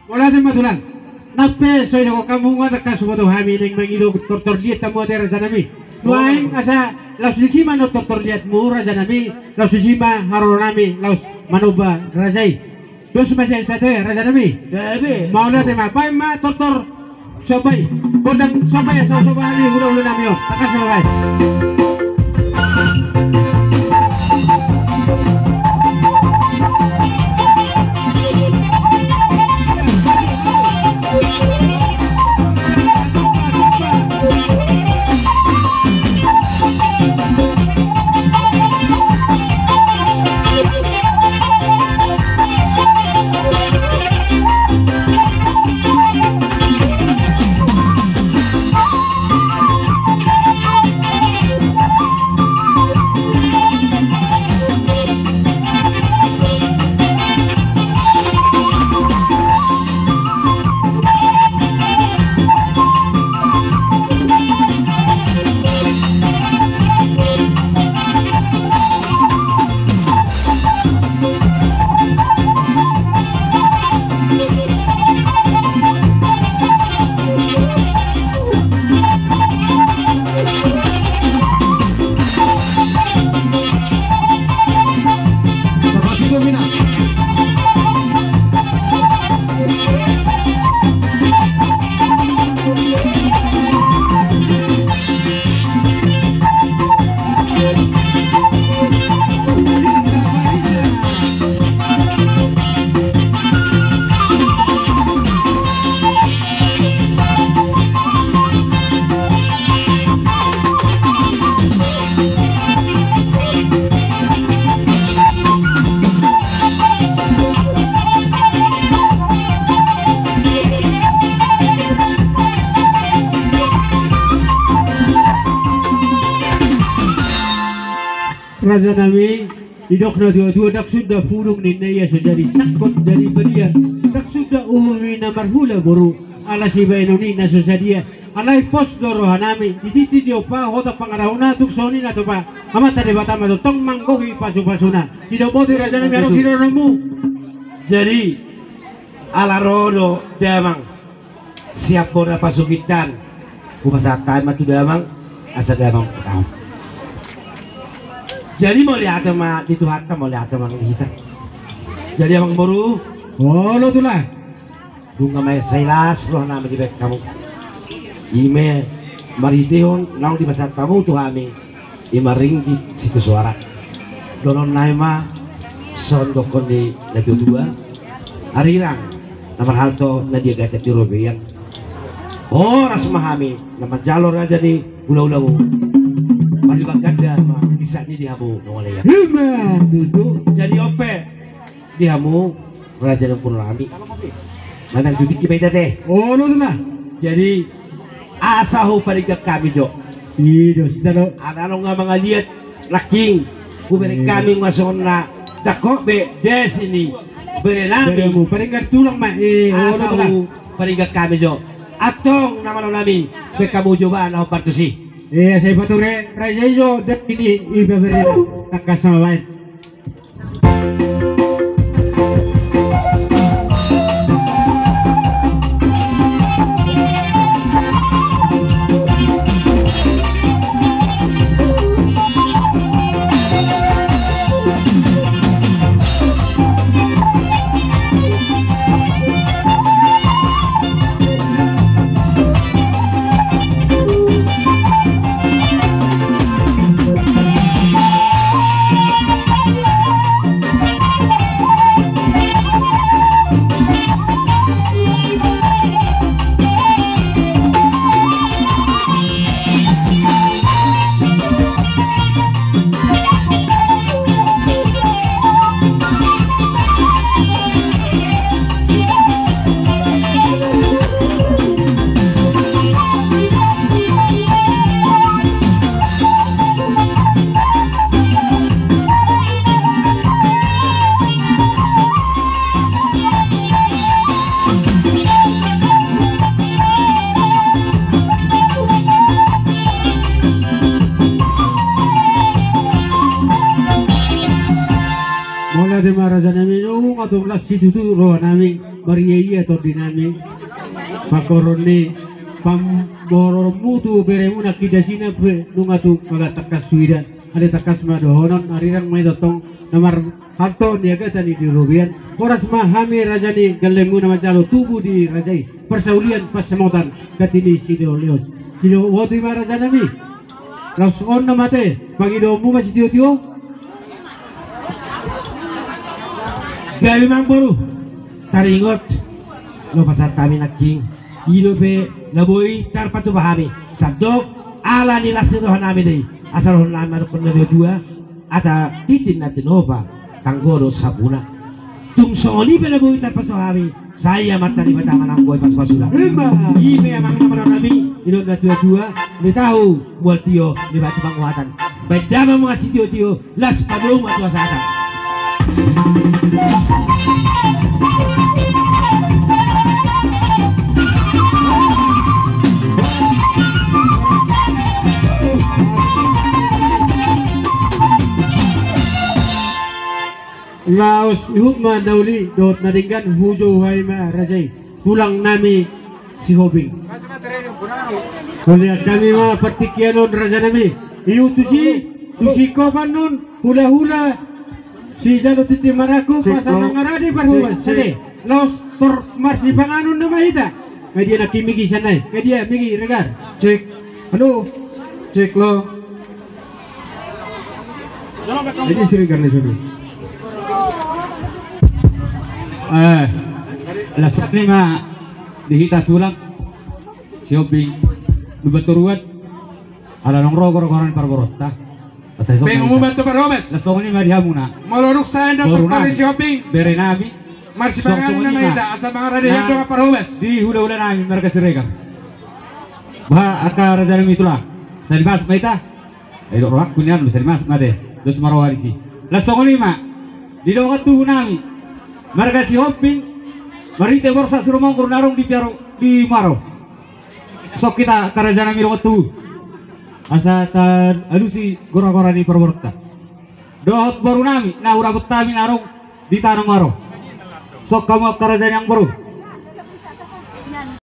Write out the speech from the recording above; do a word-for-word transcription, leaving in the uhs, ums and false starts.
Mauliate ma tulang. Nang pe so didok hamu nunga tangkas huboto hami naeng mangido tortor liat hamu ate rajanami. Nuaeng asa laos disi ma tortor liatmu rajanami, laos disi ma haroronami laos manomba raja i. Dos ma jadi ate rajanami. Gabe. Mauliate ma, baen ma tortor somba i. Gondang somba i asa husoba hami hulahula nami on. Tangkas ma baen. Rajanami, didok na tuatua, ndang suda pudung ninna ia so jadi sangkot jadi badia, ndang suda umum i na marhula boru ala sibaenon i na so sadia. Alai pos do rohanami, di tintin ni ompa hotang pangarahutna, tung songon i na topa Amanta Debata ma tongtong manggohi pasupasuna. Didok boti rajanami, adong sidohononmu. Jadi ala ro do damang siap bona pasuginta, hupasahat hami ma tu damang asa damang pataon. Jadi mauliate ma di Tuhanta, mauliate ma di hita. Jadi amangboru, olo tulang. Nunga mansai las rohanami dibaen hamu. I ma marhitehon naung dipasahat hamu tu hami, i ma ringgit sitio soara. Dohononnami ma songon dokkon ni na tuatua: Arirang na marhalto na di agatan di robean. Horas ma hami na manjalo raja ni hulahulamu. Marlipatganda ma ginjang ni di hamu na mauliate. I ma tutu. Jadi on pe di hamu raja ni ompunami. Manang tu tingki ma hita ate. Olo tulang. Jadi asa huparinggan hami jo. I do, sita do. Ala nunga mangaliat nangkin hubereng hami nunga songon na dangkot be dasi ni berenami. Beremu, paringgan tulang ma. I, olo tulang. Asa huparinggan hami jo. Antong na malo nami, baen hamu jo ba na hombar tusi. Ia, sai pature raja i jo dasi ni iba berena. Tangkas ma baen. Tung las situtu roha nami, maria-ia tondi nami. Pangkorhon ni pamboruonmu tu beremuna Ki Dasina pe nunga tung mangan tangkas suidan. Ate tangkas ma dohonon, arirang ma i tongtong na marhalto niagatan i di robean. Horas ma hami raja ni gellengmu na manjalo tubu di raja i parsaulian pansamotan, ganti ni sileoleos. Sileoleos, boti ma raja nami. Laos on nama ate, pangidoonmu ma sitiotio. Gabe ma amang boru, taringot. Lo pasahat hami nangkin, i dope na boi tarpatupa hami. Sandok ala ni las ni roha nami do i. Asa dohonon nami ma dohonon ni natuatua: Ata tintin na tinopa, tanggo do sabuna. Tung songon i pe na boi tarpatupa hami, sai Amanta Debata ma na boi pasupasuna. Ima. I pe amang na marorot nami, i do natuatua: Ni tahu mual tio, ni batu panguhatan. Baen damang ma sitiotio, laos padomu ma tu hasahatan. Laos ihut ma na uli dohot na denggan, hujou hami ma raja i, tulang nami Sihombing. Mauliate hami ma partingkian on raja nami. Ihut tusi, tusi kopan on, hulahula sijalo tintin marangkup, asa mangarade parhobas. Ate, laos tor marsipanganon nama hita. Nga dia nangkin Migi sian nai? Nga dia Migi Regar? Cek. Halo. Cek lo. Jadi sering karena sudah. Eh, las ni ma di hita tulang Sihombing, Lumban Toruan. Ala naung ro gora-gora ni parboruonta. Asa i songon i ma. Las songon i ma di hamuna. Molo dung sae ndang boru nami, Sihombing, bere nami. Marsipanganon nama hita, asa mangarade hita dongan parhobas. Di hulahula nami marga Siregar. Bah, angka raja nami tulang, salimas ma hita. Ai dok rohangku nian, salimas ma ate. Dos ma roha disi. Las songon i ma di dongan tubu nami marga Sihombing, marhite borsak Sirumonggur na adong di Piaro, di Muaro. Songon hita angka raja nami dongan tubu, asa taalusi gora-gora ni parboruonta. Dohot boru nami na hurapot hami na adong di tano Muaro. Songon hamu angka raja ni amang boru.